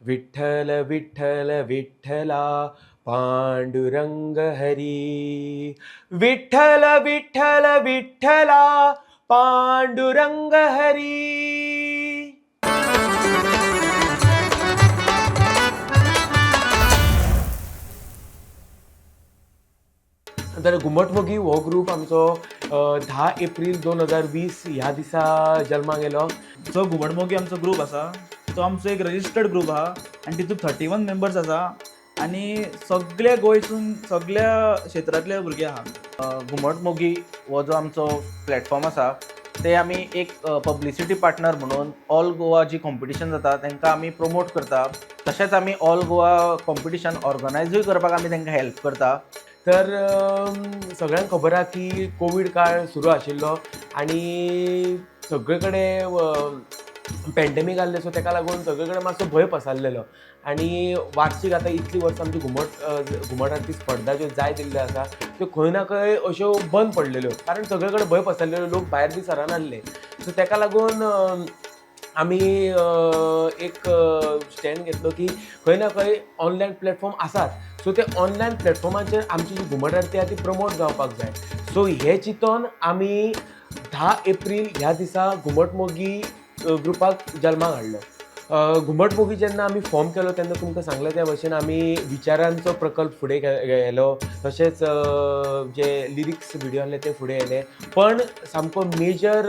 विठ्ठल विठ्ठल विठ्ठला पांडुरंग हरी, विठ्ठल विठ्ठल विठ्ठला पांडुरंग हरी. तर घुमटमोगी हो ग्रूप आमचो 10 एप्रील 2020 ह्या दिसा जल्माक येयलो. जो घुमटमोगी आमचो ग्रूप आसा, तो आमचो एक रजिस्टर्ड ग्रूप आहा आनी तितून 31 मेंबर्स आसा आनी सगळे गोंयसून सगळ्या क्षेत्रांतले भुरगे आहा. घुमट मोगी हो जो आमचो प्लॅटफॉर्म आसा, ते आमी एक पब्लिसिटी पार्टनर म्हणून ऑल गोवा जी कॉम्पिटिशन जाता तांकां आमी प्रमोट करता. तशेंच आमी ऑल गोवा कॉम्पिटिशन ऑर्गनायजूय करपाक आमी तांकां हेल्प करता. तर सगळ्यांक खबर आहा की कोवीड काळ सुरू आशिल्लो आनी सगळे कडेन पॅन्डेमीक आसलें. सो ताका लागून सगळे कडेन मातसो भंय पसरलेलो आनी वार्षीक आतां इतलीं वर्सां आमची घुमट आरती स्पर्धा ज्यो जायत येयल्ल्यो आसा, त्यो खंय ना खंय अश्यो बंद पडलेल्यो, कारण सगळे कडेन भंय पसरलेलो, लोक भायर बी सरनासले. सो ताका लागून आमी एक स्टँड घेतलो की खंय ना खंय ऑनलायन प्लॅटफॉर्म आसात, सो ते ऑनलायन प्लॅटफॉर्माचेर आमची जी घुमट आरती आहा ती प्रमोट जावपाक जाय. सो हें चिंतून आमी 10 एप्रील ह्या दिसा घुमट मोगी ग्रुपाक जल्माक हाडलो. घुमट मोगी जेन्ना आमी फॉर्म केलो तेन्ना तुमकां सांगलें त्या भशेन आमी विचारांचो प्रकल्प फुडें गेलो, तशेंच जे लिरिक्स विडियो आहले ते फुडें येयले. पण सामको major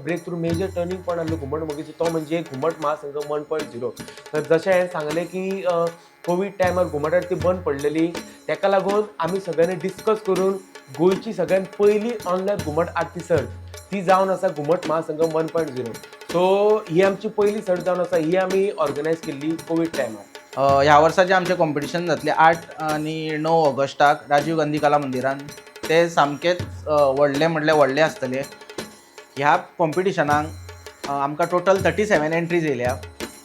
break through, major turning point आहलो घुमट मोगीचो, तो म्हणजे घुमट महासंघ 1.0. तर जशें हांवें सांगलें की कोवीड टायमार घुमट आरती बंद पडलेली, ताका लागून आमी सगळ्यांनी डिस्कस करून गोंयची सगळ्यात पयली ऑनलायन घुमट आरती सर्त ती जावन आसा घुमट महासंघ 1.0. सो ही आमची पयली सर्त जावन आसा, ही आमी ऑर्गनायज केल्ली कोवीड टायमार. ह्या वर्सा जें आमचें कॉम्पिटिशन जातलें 8 आनी 9 ऑगस्टाक राजीव गांधी कला मंदिरान, तें सामकेंच व्हडलें म्हणल्यार व्हडलें आसतलें. ह्या कॉम्पिटिशनाक आमकां टोटल 37 एंट्रीज येयल्या.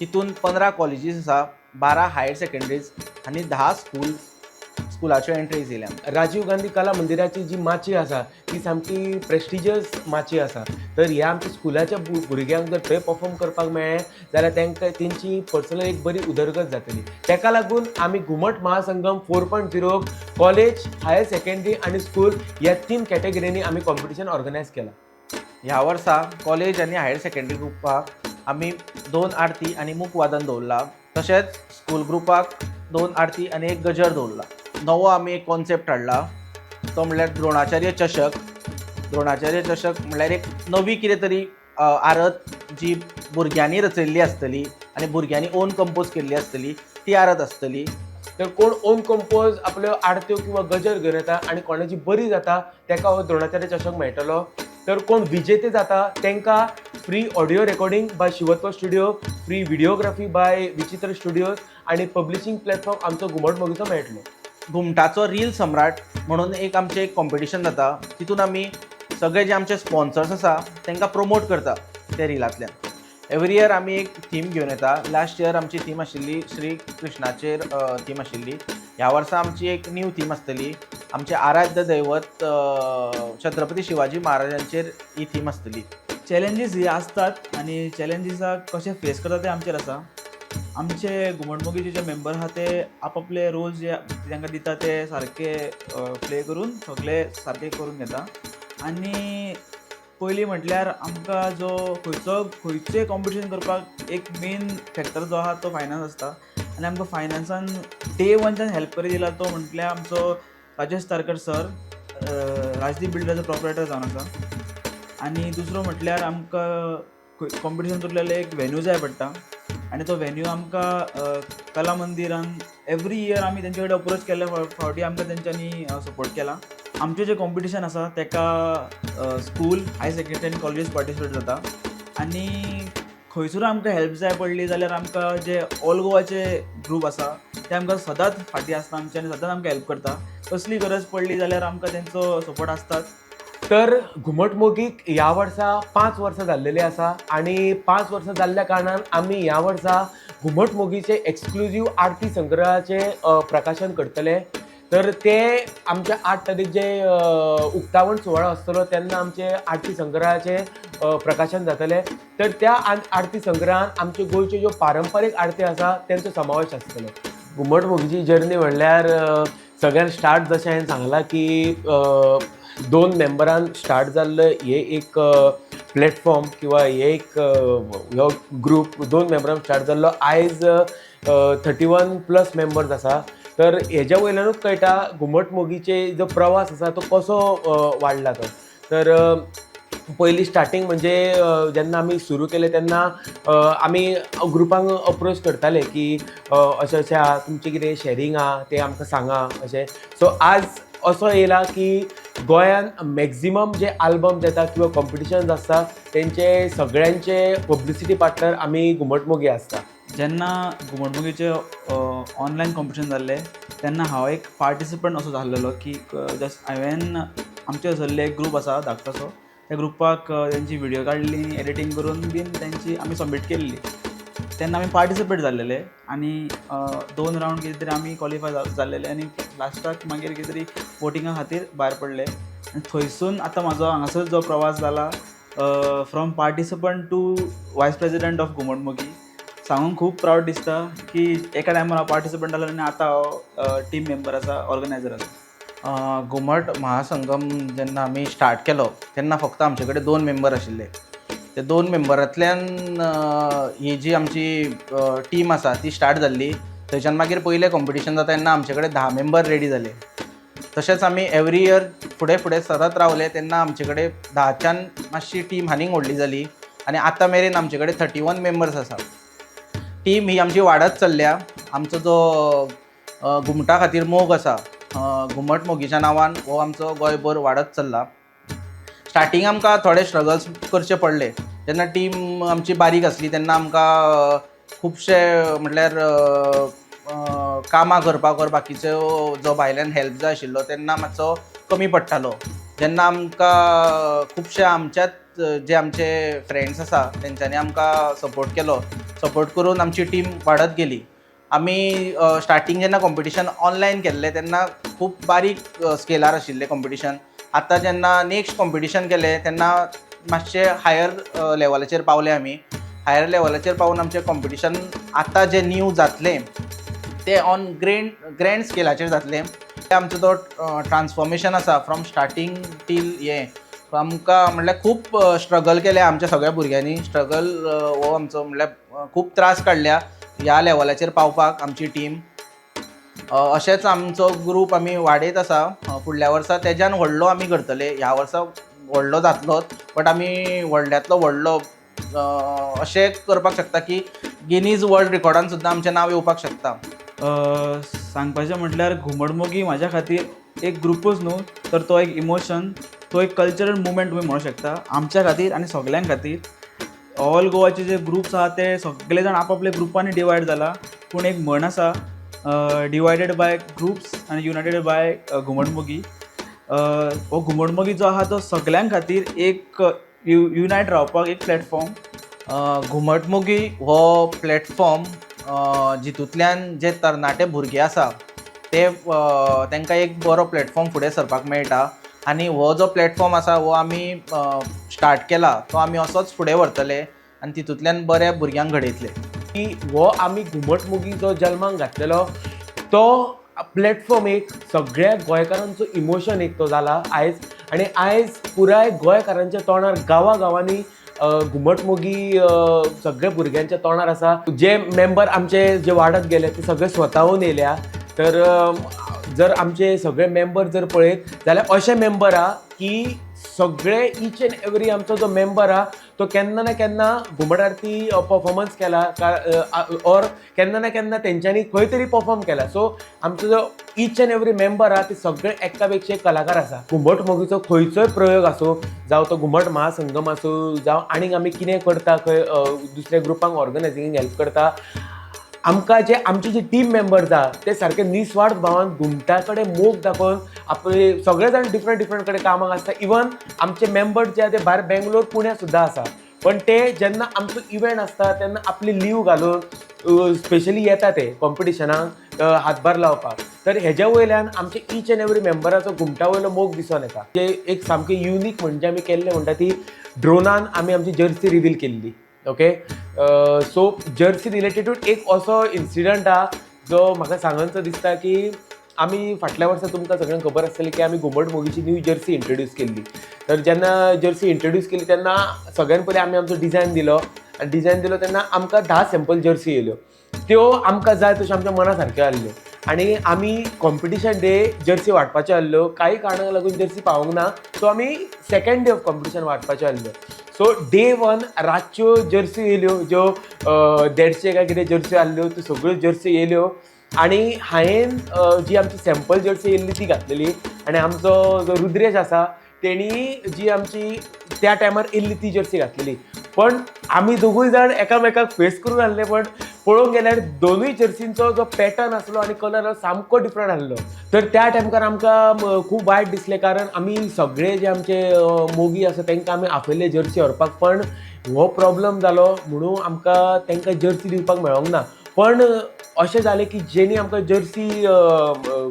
तितून 15 कॉलेजीस आसा, 12 हायर सेकंडरीज आनी 10 स्कुलाच्यो एंट्रीज येयल्या. राजीव गांधी कला मंदिराची जी माची आसा ती सामकी प्रेस्टिजियस माची आसा. तर ह्या आमच्या स्कुलाच्या भुरग्यांक जर थंय परफॉर्म करपाक मेळ्ळें जाल्यार तांकां तेंची पर्सनल एक बरी उदरगत जातली. ताका लागून आमी घुमट महासंगम 4.0 कॉलेज, हायर सेकंडरी आनी स्कूल ह्या तीन कॅटेगरींनी आमी कॉम्पिटिशन ऑर्गनायज केलां. ह्या वर्सा कॉलेज आनी हायर सेकंडरी ग्रुपाक आमी दोन आरती आनी मूकवादन दवरला. तशेंच स्कूल ग्रुपाक दोन आरती आनी एक गजर दवरला. नवो आमी एक कॉन्सेप्ट हाडला, तो म्हणल्यार द्रोणाचार्य चषक. द्रोणाचार्य चषक म्हणल्यार एक नवी कितें तरी आरत जी भुरग्यांनी रचयल्ली आसतली आनी भुरग्यांनी ओन कंपोज केल्ली आसतली, ती आरत आसतली. तर कोण ओन कंपोज आपल्यो आरत्यो किंवा गजर घेवन येता आनी कोणाची बरी जाता ताका हो द्रोणाचार्य चषक मेळटलो. तर कोण विजेते जाता तांकां free audio recording by Shivatva studio, free videography by Vichitra studios आनी पब्लिशींग प्लॅटफॉर्म आमचो घुमट मोगीचो मेळटलो. घुमटाचो रील सम्राट म्हणून एक आमचें एक कॉम्पिटिशन जाता. तितून आमी सगळे जे आमचे स्पॉन्सर्स आसा तांकां प्रमोट करता ते रिलांतल्यान. एवरी इयर आमी एक थीम घेवन येता. लास्ट इयर आमची थीम आशिल्ली श्री कृष्णाचेर थीम आशिल्ली. ह्या वर्सा आमची एक न्यू थीम आसतली. आमचें आराध्य दैवत छत्रपती शिवाजी महाराजांचेर ही थीम आसतली. चॅलेंजीस हे आसतात आनी चॅलेंजीसाक कशें फेस करता ते आमचेर आसा. आमचे घुमटमोगीचे जे मेंबर आहा ते आपआपले रोल जे तांकां दिता ते सारके प्ले करून सगळे सारके करून घेता. आनी पयलीं म्हटल्यार आमकां जो खंयचो खंयचें कॉम्पिटिशन करपाक एक मेन फॅक्टर जो आहा तो फायनान्स आसता आनी आमकां फायनान्सान डे वनच्यान हेल्प करीत येयला तो म्हटल्यार आमचो राजेश तारकर सर, राजदीप बिल्डराचो प्रोपरायटर जावन आसा. आनी दुसरो म्हटल्यार आमकां कॉम्पिटिशन करतले जाल्यार एक व्हेन्यू जाय पडटा आनी तो व्हेन्यू आमकां कला मंदिरान एवरी इयर आमी तेंचे कडेन अप्रोच केल्ले फावटी आमकां तेंच्यांनी सपोर्ट केला. आमचें जें कॉम्पिटिशन आसा तेका स्कूल, हायर सेकंडरी आनी कॉलेजीस पार्टिसिपेट जाता आनी खंयसर आमकां हेल्प जाय पडली जाल्यार आमकां जे ऑल गोवाचे ग्रूप आसा ते आमकां सदांच फाटीं आसता आमचे आनी सदांच आमकां हेल्प करता. कसली गरज पडली जाल्यार आमकां तेंचो सपोर्ट आसताच. तर घुमट मोगीक ह्या वर्सा 5 वर्सां जाल्लेली आसा आनी 5 वर्सां जाल्ल्या कारणान आमी ह्या वर्सा घुमट मोगीचे एक्सक्लुजीव आरती संग्रहाचें प्रकाशन करतले. तर ते आमच्या 8 तारीख जे उक्तावण सुवाळो आसतलो तेन्ना आमचे आरती संग्रहाचे प्रकाशन जातलें. तर त्या आरती संग्रहान आमचे गोंयच्यो ज्यो पारंपारीक आरती आसा तेंचो समावेश आसतलो. घुमट मोगीची जर्नी म्हणल्यार सगळ्यात स्टार्ट, जशें हांवें सांगलां की दोन मेंबरान स्टार्ट जाल्लें हे एक प्लॅटफॉर्म किंवा हे एक हो ग्रूप दोन मेंबरान स्टार्ट जाल्लो, आयज 31+ मेंबर्स आसा. तर हेज्या वयल्यानूच कळटा घुमट मोगीचे जो प्रवास आसा तो कसो वाडला तो. तर पयलीं स्टार्टींग म्हणजे जेन्ना आमी सुरू केलें तेन्ना आमी ग्रुपांक अप्रोच करताले की अशें अशें आहा, तुमचें कितें शॅरींग आहा तें आमकां सांगा अशें. सो आज असो येयला की गोंयान मॅक्झिमम जे आल्बम येता किंवा कॉम्पिटिशन्स आसता तेंचे सगळ्यांचे पब्लिसिटी पार्टनर आमी घुमट मोगी आसता. जेन्ना घुमटमुगीचें ऑनलायन कॉम्पिटिशन जाल्लें तेन्ना हांव एक पार्टिसिपंट असो जाल्लेलो की जस्ट हांवें आमचे थंयसरले एक ग्रूप आसा धाकटोसो, त्या ग्रुपाक तेंची व्हिडियो काडली, एडिटींग करून बीन तेंची आमी सबमीट केल्ली. तेन्ना आमी पार्टिसिपेट जाल्लेले आनी दोन रावंड कितें तरी आमी क्वॉलिफाय जाल्लेले आनी लास्टाक मागीर कितें तरी वोटिंगा खातीर भायर पडले. आनी थंयसून आतां म्हाजो हांगासर जो प्रवास जाला, from participant to vice president of घुमटमोगी, सांगूंक खूब प्रावड दिसता की एका टायमार हांव पार्टिसिपंट जालो आनी आतां हांव टीम मेंबर आसा, ऑर्गनायजर आसा. घुमट महासंगम जेन्ना आमी स्टार्ट केलो तेन्ना फक्त आमचे कडेन दोन मेंबर आशिल्ले. ते दोन मेंबरांतल्यान ही जी आमची टीम आसा ती स्टार्ट जाल्ली. थंयच्यान मागीर पयलें कॉम्पिटिशन जाता तेन्ना आमचे कडेन 10 मेंबर रेडी जाले. तशेंच आमी एवरी इयर फुडें फुडें सरत रावले तेन्ना आमचे कडेन 10च्यान मातशी टीम आनीक व्हडली जाली आनी आतां मेरेन आमचे कडेन 31 मेंबर्स आसा. टीम ही आमची वाडत चल्ल्या. आमचो जो घुमटा खातीर मोग आसा, घुमट मोगीच्या नांवान हो आमचो गोंयभर वाडत चल्ला. स्टार्टींग आमकां थोडे स्ट्रगल्स करचे पडले. जेन्ना टीम आमची बारीक आसली तेन्ना आमकां खुबशे म्हटल्यार कामां करपाक or बाकीचो जो भायल्यान हेल्प जाय आशिल्लो तेन्ना मातसो कमी पडटालो. जेन्ना आमकां खुबशे आमच्याच जे आमचे फ्रेंड्स आसा तेंच्यांनी आमकां सपोर्ट केलो, सपोर्ट करून आमची टीम वाडत गेली. आमी स्टार्टींग जेन्ना कॉम्पिटिशन ऑनलायन केल्लें तेन्ना खूब बारीक स्केलार आशिल्लें कॉम्पिटिशन. आतां जेन्ना नेक्स्ट कॉम्पिटिशन केलें तेन्ना मातशें हायर लेवलाचेर पावले आमी. हायर लेवलाचेर पावून आमचें कॉम्पिटिशन आतां जें न्यू जातलें तें ऑन ग्रँड स्केलाचेर जातलें. आमचो तो ट्रान्सफॉर्मेशन आसा फ्रॉम स्टार्टींग टील हें आमकां म्हणल्यार खूब स्ट्रगल केलें आमच्या सगळ्या भुरग्यांनी. स्ट्रगल हो आमचो म्हणल्यार खूब त्रास काडल्या ह्या लेवलाचेर पावपाक आमची टीम. अशेंच आमचो ग्रूप आमी वाडयत आसा. फुडल्या वर्सा तेज्यान व्हडलो आमी करतले. ह्या वर्सा व्हडलो जातलोच, बट आमी व्हडल्यांतलो व्हडलो अशें करपाक शकता की गिनीज वर्ल्ड रिकॉर्डान सुद्दां आमचें नांव येवपाक शकता. सांगपाचें म्हटल्यार घुमटमोगी म्हाज्या खातीर एक ग्रुपूच न्हू, तर तो एक इमोशन, तो एक कल्चरल मुवमेंट तुमी म्हणूंक शकता आमच्या खातीर आनी सगळ्यां खातीर. ऑल गोवाचे जे ग्रुप्स आहा ते सगळे जाण आपापल्या ग्रुपांनी डिवायड जाला, पूण एक म्हण आसा, डिवायडेड बाय ग्रुप्स आनी युनायटेड बाय घुमटमोगी. हो घुमटमोगी जो आहा तो सगळ्यां खातीर एक युनायट रावपाक एक प्लॅटफॉर्म. घुमटमोगी हो प्लॅटफॉर्म जितूंतल्यान जे तरणाटे भुरगे आसा ते तांकां एक बरो प्लॅटफॉर्म फुडें सरपाक मेळटा आनी हो जो प्लॅटफॉर्म आसा हो आमी स्टार्ट केला तो आमी असोच फुडें व्हरतले आनी तितूंतल्यान बऱ्या भुरग्यांक घडयतले. की हो आमी घुमट मोगी जो जल्माक घातलेलो तो प्लॅटफॉर्म एक सगळ्या गोंयकारांचो इमोशन एक तो जाला आयज. आनी आयज पुराय गोंयकारांच्या तोंडार, गांवा गांवांनी घुमट मोगी सगळ्या भुरग्यांच्या तोंडार आसा. जे मेंबर आमचे जे वाडत गेले ते सगळे स्वताहून येयल्या. तर जर आमचे सगळे मेंबर जर पळयत जाल्यार अशे मेंबर आहा की सगळे इच एंड एवरी आमचो जो मेंबर आहा तो केन्ना ना केन्ना घुमट आरती परफॉर्मन्स केला ऑर केन्ना ना केन्ना तेंच्यांनी खंय तरी परफॉर्म केला. सो आमचो जो इच एंड एवरी मेंबर आहा ते सगळे एका पेक्षा एक कलाकार आसा. घुमट मोगीचो खंयचोय प्रयोग आसूं, जावं तो घुमट महासंगम आसूं, जावं आनीक आमी कितें करता, खंय दुसऱ्या ग्रुपांक ऑर्गनायझिंगेक हेल्प करता, आमकां जे आमचे जे टीम मेंबर्स आहा ते सारके निस्वार्थ भावान घुमटा कडेन मोग दाखोवन आपले सगळे जाण डिफरंट डिफरंट कडेन कामाक आसता. इवन आमचे मेंबर्स जे आहा ते भायर बेंगलोर, पुण्या सुद्दां आसा, पण ते जेन्ना आमचो इव्हेंट आसता तेन्ना आपली लीव घालून स्पेशली येता ते कॉम्पिटिशनाक हातभार लावपाक. तर तर हेज्या वयल्यान आमचे इच एंड एवरी मेंबराचो घुमटा वयलो मोग दिसून येता. जे एक सामकें युनीक म्हणजे आमी केल्लें म्हणटा ती ड्रोनान आमी आमची जर्सी रिवील केल्ली. ओके, सो जर्सी रिलेटेडूच एक असो इन्सिडंट आहा जो म्हाका सांगनसो दिसता की आमी फाटल्या वर्सा, तुमकां सगळ्यांक खबर आसतली की आमी घुमट मोगीची न्यू जर्सी इंट्रोड्यूस केल्ली. तर जेन्ना जर्सी इंट्रोड्यूस केली तेन्ना सगळ्यान पयलीं आमी आमचो डिझायन दिलो आनी डिझायन दिलो तेन्ना आमकां 10 सॅम्पल जर्सी येयल्यो. त्यो आमकां जाय तश्यो आमच्या मना सारक्यो आहल्यो आनी आमी कॉम्पिटिशन डे जर्सी वांटपाच्यो आहल्यो. काही कारणाक लागून जर्सी पावोंक ना, सो आमी सेकंड डे ऑफ कॉम्पिटिशन वांटपाच्यो आहल्यो. सो डे वन रातच्यो जर्सी येयल्यो, ज्यो 150 काय कितें जर्सी आहल्यो, त्यो सगळ्यो जर्सी येयल्यो आनी हांवें जी आमची सॅम्पल जर्सी येयल्ली ती घातलेली आनी आमचो जो रुद्रेश आसा तेणी जी आमची त्या टायमार येयल्ली ती जर्सी घातलेली. पण आमी दोगूय जाण एकामेकाक फेस करून आहले, पण पळोवंक गेल्यार दोनूय जर्सींचो जो पॅटर्न आसलो आनी कलर सामको डिफरंट आसलो. तर त्या टायमार आमकां खूब वायट दिसलें, कारण आमी सगळे जे आमचे मोगी आसा तांकां आमी आपयल्ले जर्सी व्हरपाक, पण हो प्रॉब्लम जालो म्हणून आमकां तांकां जर्सी दिवपाक मेळोंक ना. पण अशें जालें की जेणी आमकां जर्सी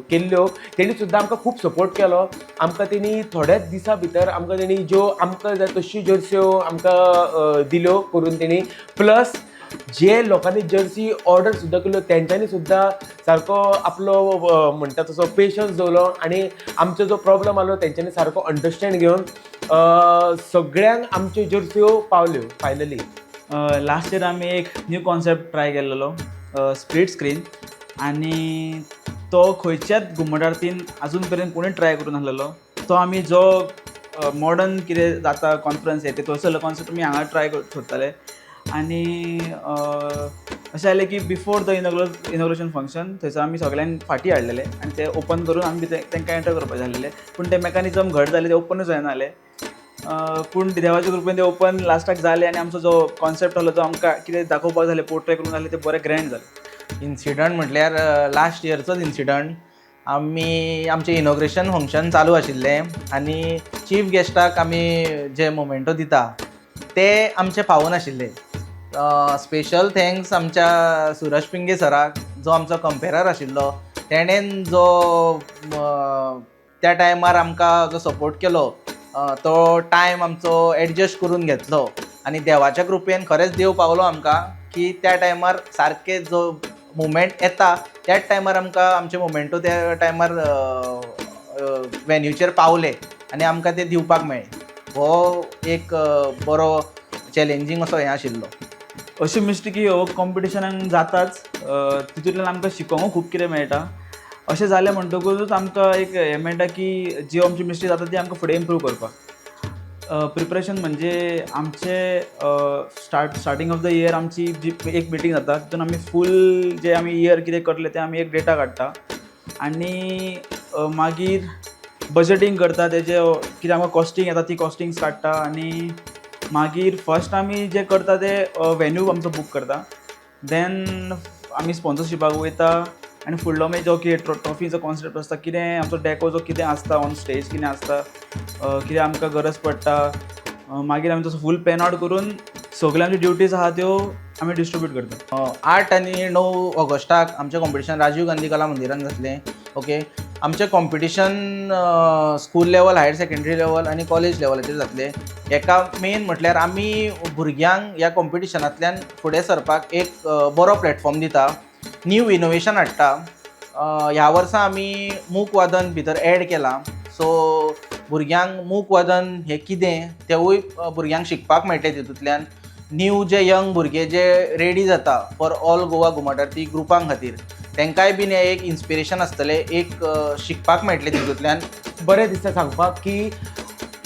केल्ल्यो तेणी सुद्दां आमकां खूब सपोर्ट केलो. आमकां तेणी थोड्याच दिसां भितर आमकां तेणी ज्यो आमकां जाय तश्यो जर्स्यो आमकां दिल्यो करून तेणी. प्लस जे लोकांनी जर्सी ऑर्डर सुद्दां केल्यो तेंच्यांनी सुद्दां सारको आपलो म्हणटा तसो पेशन्स दवरलो आनी आमचो जो प्रॉब्लम आसलो तेंच्यांनी सारको अंडरस्टँड घेवन सगळ्यांक आमच्यो जर्स्यो पावल्यो फायनली. लास्ट इयर आमी एक न्यू कॉन्सेप्ट ट्राय केल्लो, स्प्लीट स्क्रीन, आनी तो खंयच्याच घुमट आरतीन आजून पर्यंत कोणी ट्राय करूंक नासलेलो. तो आमी जो मॉडर्न कितें जाता कॉन्फरन्स हे ते थंयसरलो कॉन्सेप्ट आमी हांगा ट्राय सोदताले. आनी अशें जालें की before the inauguration function थंयसर आमी सगळ्यांक फाटीं हाडलेले आनी ते ओपन करून आमी तांकां एंटर करपाचें आसलेलें, पूण ते मेकानिजम घट जालें, ते ओपनूच जायना जालें. पूण देवाच्या कृपेन ते ओपन लास्टाक जालें आनी आमचो जो कॉन्सेप्ट आहलो, जो आमकां कितें दाखोवपाक जालें, पोर्ट्रे करूंक जालें, तें बरें ग्रँड जालें. इन्सिडंट म्हटल्यार लास्ट इयरचोच इन्सिडंट. आमी आमचें इनॉग्रेशन फंक्शन चालू आशिल्लें आनी चीफ गेस्टाक आमी जे मोमेंटो दिता ते आमचे पावनाशिल्ले. स्पेशल thanks आमच्या सुरज पिंगे सराक, जो आमचो कंपेरर आशिल्लो. तेणेन जो त्या टायमार आमकां जो सपोर्ट केलो, तो टायम आमचो एडजस्ट करून घेतलो आनी देवाच्या कृपेन खरेंच देव पावलो आमकां की त्या टायमार सारकें जो मुमेंट येता त्याच टायमार आमकां आमचे मोमेंटो त्या टायमार वेन्यूचेर पावले आनी आमकां ते दिवपाक मेळ्ळे. हो एक बरो चॅलेंजींग असो हें आशिल्लो. अशी मिस्टेकी ह्यो कॉम्पिटिशनाक जाताच. तितूंतल्यान आमकां शिकोंक खूब कितें मेळटा. अशें जालें म्हणटकूच आमकां एक हें मेळटा की जी आमची मिस्टेक जाता ती आमकां फुडें इम्प्रूव करपाक. प्रिपरेशन म्हणजे आमचे starting of the year आमची जी एक मिटींग जाता, तितून आमी फूल जे आमी इयर कितें करले तें आमी एक डेटा काडटा आनी मागीर बजटींग करता. तेजे कितें आमकां कॉस्टींग येता ती कॉस्टिंग्स काडटा आनी मागीर फर्स्ट आमी जें करता तें वेन्यू आमचो बूक करता. देन आमी स्पॉन्सरशिपाक वयता आनी फुडलो मागीर जो कितें ट्रॉफीचो कॉन्सेप्ट आसता, कितें आमचो डेको जो कितें आसता, ऑन स्टेज कितें आसता, कितें आमकां गरज पडटा, मागीर आमी तसो फूल प्लॅन आउट करून सगल्यो आमच्यो ड्युटीज आहा त्यो आमी डिस्ट्रिब्यूट करता. 8 आनी 9 ऑगस्टाक आमचें कॉम्पिटिशन राजीव गांधी कला मंदिरान जातलें. ओके, आमचें competition school level, higher secondary level आनी कॉलेज लेवलाचेर जातलें. हेका मेन म्हटल्यार आमी भुरग्यांक ह्या कॉम्पिटिशनांतल्यान फुडें सरपाक एक बरो प्लॅटफॉर्म दिता, न्यू इनोवेशन हाडटा. ह्या वर्सा आमी मूक वादन भितर एड केलां, सो भुरग्यांक मूक वादन हें कितें तेवूय भुरग्यांक शिकपाक मेळटलें. तितूंतल्यान न्यू जे यंग भुरगे जे रेडी जाता फॉर ऑल गोवा घुमट आरती ग्रुपां खातीर, तांकांय बीन हें एक इन्स्पिरेशन आसतलें, एक शिकपाक मेळटलें तितूंतल्यान. बरें दिसता सांगपाक की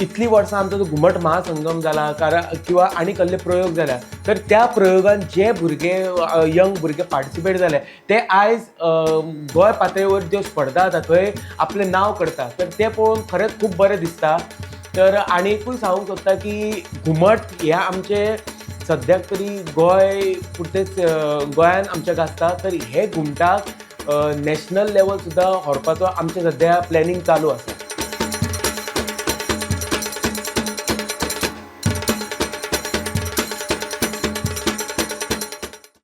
इतलीं वर्सां आमचो जो घुमट महासंगम जाला कारण किंवा आनी कसले प्रयोग जाल्या, तर त्या प्रयोगान जे भुरगे, यंग भुरगे पार्टिसिपेट जाले ते आयज गोंय पातळीवर ज्यो स्पर्धा जाता थंय आपलें नांव करता, तर तें पळोवन खरेंच खूब बरें दिसता. तर आनी एकूय सांगूंक सोदता की घुमट हें आमचें सद्याक तरी गोंय पुरतेंच, गोंयान आमच्या गाजता, तर हे घुमटाक नॅशनल लेवल सुद्दां व्हरपाचो आमचें सद्या प्लॅनिंग चालू आसा.